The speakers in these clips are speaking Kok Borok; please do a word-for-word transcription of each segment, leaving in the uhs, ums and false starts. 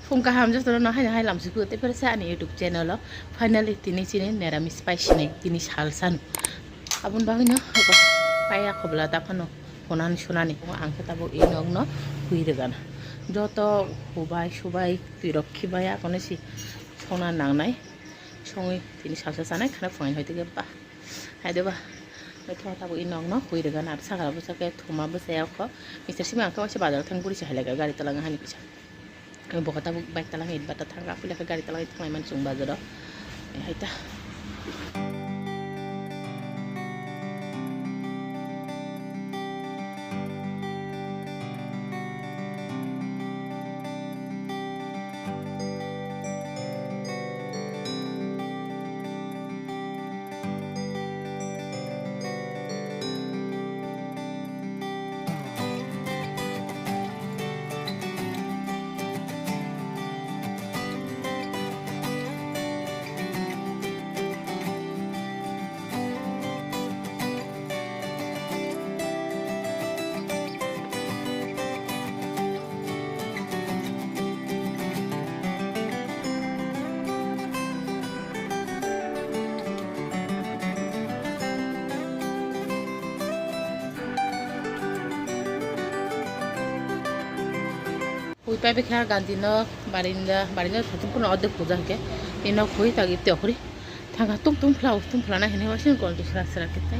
Phung kaham jotono no haino hai lamsukhu, tei phai se ani YouTube channel o finally tini chini neramis pai sinai tini sal san. Aboni bagwi no paiya khobla ta phano hunani sunani. Ang khe tabuk i nok no hui rwgana. Joto hubai subai twi rok khibai akono si songna nangnai. Songwi tini salsa chanai khana phunai hoi tike ba. Hai de ba. Mai thuma tabuk i nok no hui rwgana. Sakra bwsa khe thuma bwsa ya kho. Mister Simi ang khe waisa bazar thang buri se hai lai gari tola hani kisa. Bo khe tabuk bike talangwi bata thang, aphi lakhe gari talangwi thanglai mani chwng bazaro. Hai ta. Hui pai bikha Gandhi nok barinda, barinda thum kuno ordek puja hake. Ino hui tagi te okri. Thangka tum tum phlau, tum phlana hini wasin kol tu sra sra kitai.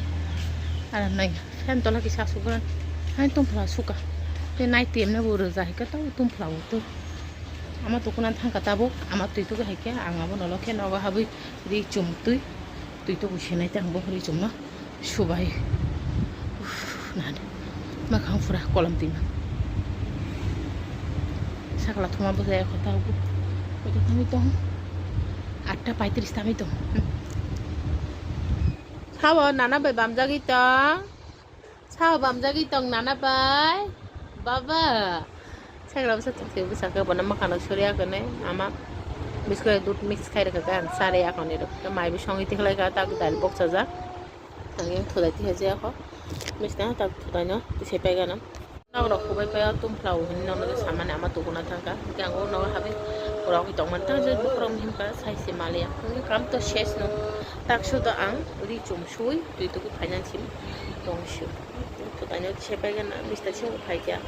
Aram nai. Fan tola kisa sugan. Hai tum phla suka. Te nai tem ne buru ja hake tau tum phlau tu. Ama tukuna thangka tabuk, ama tui tuku hake, ang abo nolo khe nogo habui ri chum tui. Tui tuku sinai te ang bo ri chum no. Subai. Uff, nani. Makhang pura kolam tima. Sakla thuma bwsai kho ta bu. Koi ta thangwi tong. Atta paitris thangwi tong. Hmm. Sabo nana bai bamjagwi tong. Sabo bamjagwi tong nana bai. Baba. Sakla bwsa thangwi bwsa khe bono makhano surya kone ama biskoi dud mix khai rwkha khe ang chari akhoni rw. Mai bisong iti khlai kha tak dal boksa jak. Ang yang thudai tiha je ako. Misti ha tak thudai no tisai pai gana. Nok rok hubai pai o tum phlau hini nok no samani ama tukuna thangka. Hingke ang o nok habi rok tongmani thang je bukrok himka sai se maliya. Hingke kam to ses no. Tak sudo ang ri chum sui tui tuku phainan sim tong sio. Thudai no tisai pai gana misti sing phai kya.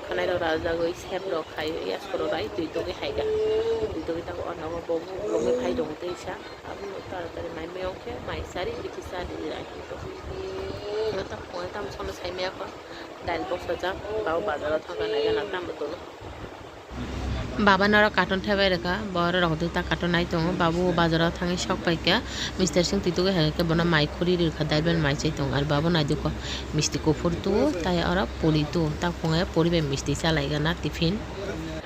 Khanai rok rajagoi sep rok khai ya soro rai tui tuku hai ga. Tui tuku tak o nok bo bo phai dong tei sa. Aboni taratari mai miyong khe mai sari bithi sari rai hinwi tong. Ino ta phunai tamo sono sai maya kho dail bosojak, babo bazaro thangkha naikhe na tamo tono. Baba norok carton thebai rwkha, borok rok ta carton nai tongo, babu bazaro thangwi sok paikha, mister sing twi tugwi hai khe bono mai khuri rwkha, dail bai mai chai tongo, ar babo naidi kho misti kuphur tu, tai oro puri tu, ta phunai puri bai misti chalaigana tiffin.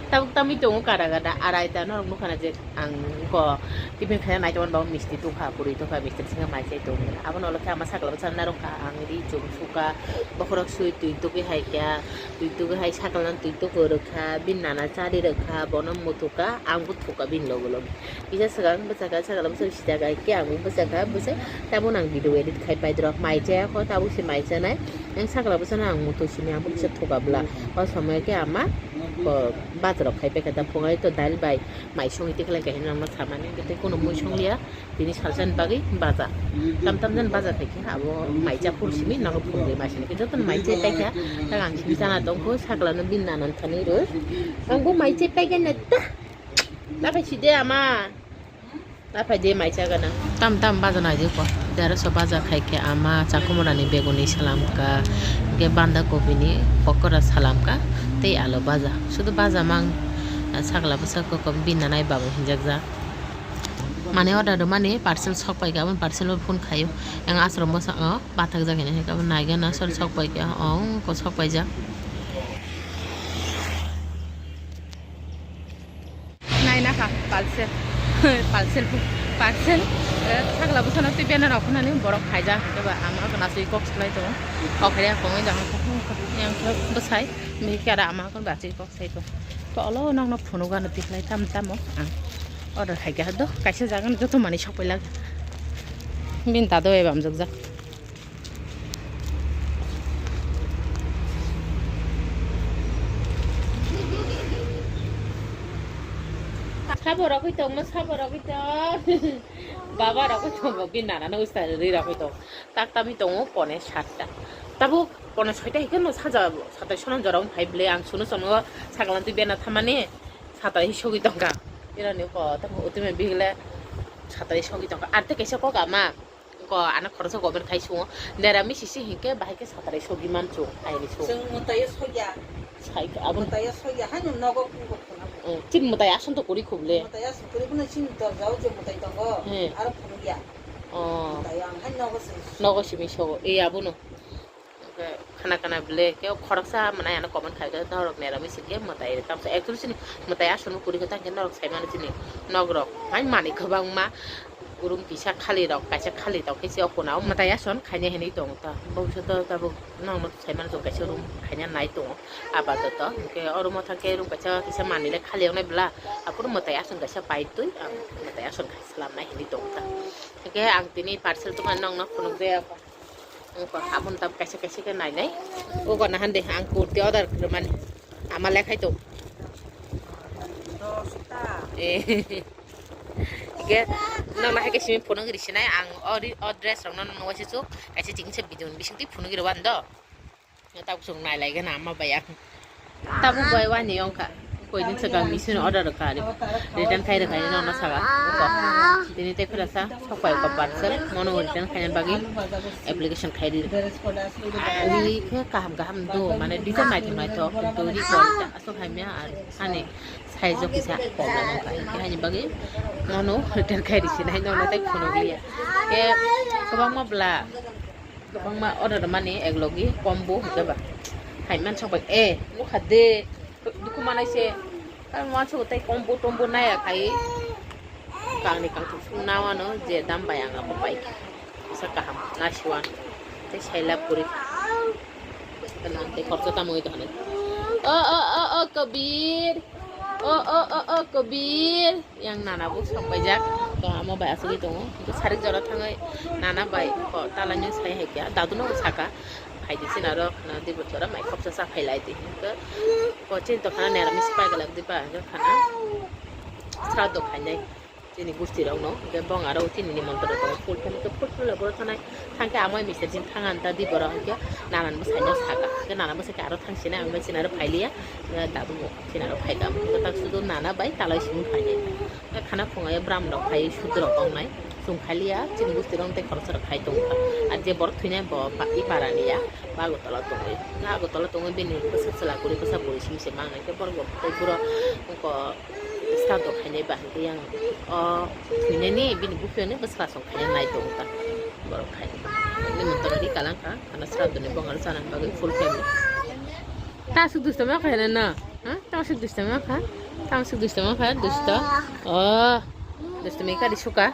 Tabuk tamwi tongo kada kada, arai ta norok nukha na je. Ang ko tiffin khaina naitongmani bo misti tukha, puri tukha, misti singha mai chai tongmani. Abono ulo khe ama sakla bwsa narwkha, ang ri chum sukha, bokhorok sui twi tugwi hai kha, twi tugwi hai sakla no twi tuku rwkha, bini nana chari rwkha, bono muthukha, ang bo thukha bini loge loge. Kisa swkang bwsakha, sakla bwsa sijak hai khe ang bo bwsakha, bwsa tabuk nang video edit khai paidrok mai chaya kho, tabuk se mai chanai, ang sakla bwsano ang muthuk simi ang bo kisa thukha bwla. O somoy khe ama ko bazarok khai paikha ta phungai to dal bai. Mai songwi tikhlai kaisa nangma samani, hwnkhe tei kunu mui songliya, tini salsani bagwi baja. Tam tam jan baja khaikhe abo mai cha phul simi nogo phul ri mai sini. Jotono mai chai paikha, tak ang simi chana tongkho, sakla no bini nanan thani rw. Ang bo mai chai paikha na ta. Naphai side ama. Naphai de mai cha gana. Tam tam baja naidi ko. Deraso baja khaikhe ama chakumrani beguni salamkha, hwnkhe banda kopini pokora salamkha, tei alu baja. Sudu baja mang, sakla bwsa kokom bini nanai babu hinjakjak. Mane order rwmani parcel sok paikha, aboni parcel bo phone khaio. Yang aswrwng bwskango bathakjak hinwi hinkhe abo naigana sori sok paikha, ong ko sok paijak. Naina kha parcel, parcel, parcel, eh, sakla bwsano tei banner rok phunani borok khaijak, hinkhe ba ama nasui kok swlai tongo, kok hai ya kongwi jang yang bwsai, bihik ara ama kok bachwi kok sai tongo, to olo nokno phunukgano tikhlai tamo tamo ang order khaikha do, kaisa jagano joto manwi sokpailak bini dado bai bamjokjak. Sabo rogwi tongmo, sabo rogwi tong. Baba rogwi tongo, bini nana no usta ri rogwi tong. Tak tami tongo pone satta. Tabuk pone soita hikhe no saja satai sono jorong phai ble ang sunu sono saklan twi bena thamani satai sogwi tongka. Irani ko tamo utime bigle satai sogwi tongka. Arte kaisa kok ama. Ko ano khoroksa government khai sungo. Nera misi si hinkhe bahai khe satrai sogi man chung, aini chung. Chwng mwtaio sogya. Sai khe abo. Mwtaio sogya, haino nogo kungo khuna. Mm, chini mwtai ason to kuri khuble. Mwtai ason kuri khuna chini dorjao je mwtai tongo. Hmm. Aro phunukya. Oh. Mwtaio ang hai nogo simi. Nogo simi sogo. E abono. Khana khana ble, ke khoroksa mwnai ano comment khai khe norok nera misi khe mwtai tamsa. Actually chini mwtai ason kuri khe tang khe norok sai mano chini nogrok. Hai manwi kwbangma. Room kisa khali rok, kaisa khali tong khe se o khuna o mwtai ason khaina hinwi tongo ta. Bwswk to tabuk nokno sai mano chwng kaisa room khaina nai tongo apatoto. Hinkhe o room o thang khe room kaisa kisa manwi le khali wngnai bwla. Aphuru mwtai ason kaisa pai twi ang mwtai ason khai slam nai hinwi tongo ta. Hinkhe ang tini parcel tongmani nokno phunuk de. Wngkha, aboni tabuk kaisa kaisa khe nainai. Wngkha nahan de, ang kurti order khlai mani. Ama lekhai tong. Eh. Hingke nokno hai khe simi phunuk ri sinai, ang o ri-, o dress rokno nung waisa chuk, kaisa chikisa video ni bising twi phunuk ri wani do. Tabuk chwng nai lai gana ama bai ang. Tabuk bai wani wngkha. Koi din swkang machine order rwkha ari. Return khai rwkha ari nono saka. Tini tei phela sa sok pai ko parcel. Mono return khaina bagwi application khai ri. Ui khe kaham kaham do mane design naithok naithok kintu ri quality aswk hamya ar ani size o kisa problem wngkha. Hingkhe haini bagwi mono return khai ri sinai nono tei phunuk liya. Khe kwbangma bwla. Kwbangma order mani ek logi combo hwnkhe ba. Hai mansok bai, eh, nukha de, dukhu manai se. Tamo uansuk tei combo tombo naya khai. Kangni kangthum sung nawano je dam bai ang abo pai. Sa kaham, nasiwan. Tei sailab guri. Tei khoroksa tamo wngwi tongkha nai. O, o, o, o, Kabir. O, o, o, o, Kabir. Yang nana bo sokpaijak, to amo bai asugwi tongo. Hingke sarik jora thangwi nana bai ko talaino sai hai khe, dadu no saka, "Phaidi chini aro khana di bochora mai khopsa cha phai lai di." Hingke ko chini to khana nera misi pai galak di ba, hingke khana sraddho khainai chini gusti rok no, hingke bong aro chini ni montor rok full family full family boro thanai. Thangkhe amo mister jin thang anta di borok hwnkhe nanani bwsaino saka. Hwnkhe nanani bwsai khe aro thangsinai, ang bai chini aro phailiya. Hwnkhe tabuk chini aro phaikha. Hwnkhe tak sudu nana bai talai simi phainai. Hwnkhe khana phungai bram rok phai sudrok wngnai. Chwng phailiya, chini gusti rok tei khoroksa rok khai tongkha. Ar je borok thwinai bo pa-, i parani ya, ba Agartala tongwi. Hwnkhe Agartala tongwi bini bwsa chwla kwrwi bwsa bwrwi simi se mangnai. Hwnkhe borok bo tei buro wngkha. Sraddho khainai ba hwnkhe yang o thwinani bini buphirni bwsla song khaina nai tongo ta borok khai. Ni montor di kalang kha, khana sraddho ni bongaro chana bagwi full family. Ta aswk dusto ma khaina na? Ha? Ta aswk dusto ma kha? Ta aswk dusto ma kha? Dusto. Oh. Dusto mi kari suka.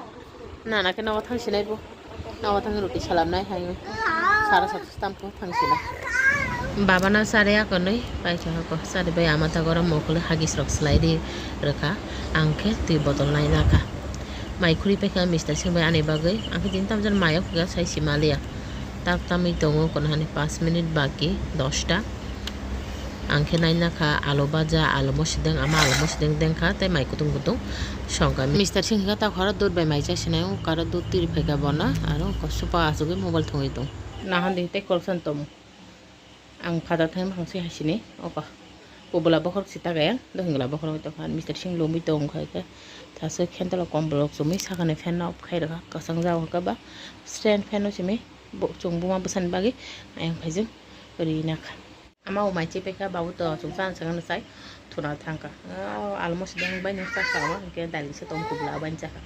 Nana khe nogo thang sinai bo. Nogo thang roti salam nai hai. Sara sat tampo thang sinai. Baba no sari ako nui pai cha ako. Sari bai ama ta goro mokol hagis rok slai di rwkha. Ang khe twi botol nai nakha. Mai khuri paikha mister sing bai ani bagwi. Ang khe din tamjani mai o kha sai si maliya. Tak tamwi tongo kono hani pas minute baki dosta. Ang khe naina kha alu baja, alu mosideng, ama alu mosideng dengkha tei mai kutung kutung songkha. Mister sing khe ta khoro dud bai mai cha sinai, o karo dud tiri phaikha bono, aro ko supa achugwi mobile thwngwi tong. Nahan di tei kolson tong. Ang phatar thangwi bwkhang swi hai sini, oko. Kubula bokhorok sita gaya, dohingla bokhorok tongkha, mister sing lomwi tongkha khe. Thaswi khendolo kombolrok chumui sakani fan no off khai rwkha, kwchang jagao khe ba stand fan no simi. Bo-, chwng buma bwsani bagwi ayang phaijak ri nakha. Ama o mai chepaikha, babu to chwng chana swkang sai thuna thangkha. Ah, almost deng bai nung sakha ama, hwnkhe dailisa tong kubla bai chakha.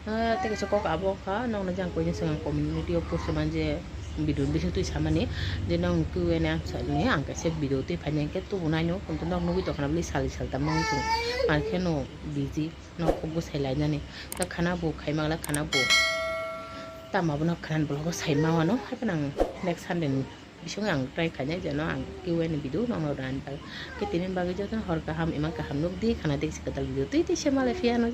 Ah, tei kaisa kok abo kha, nokno jang koini swkang community o post manje video bising twi samani, je nong Q and A answer ni ang kaisa video twi phaini hwnkhe tubunaino, kuntu nok nugwi tongkha na bwlwi sali sal tamo wng thung. Ar khe no busy. No kok bwsai lainani. Ta khana bo khai mangla khana bo. Tamo abono khana ni bwloko sai ma wano. Haiphano ang next Sunday ni bisingo ang try khainai jeno ang Q and A ni video nokno rani bagwi. Khe tini bagwi jotono hor kaham imang kaham nukdi khana tei kisa kwtal video twi twi se malai phiya no.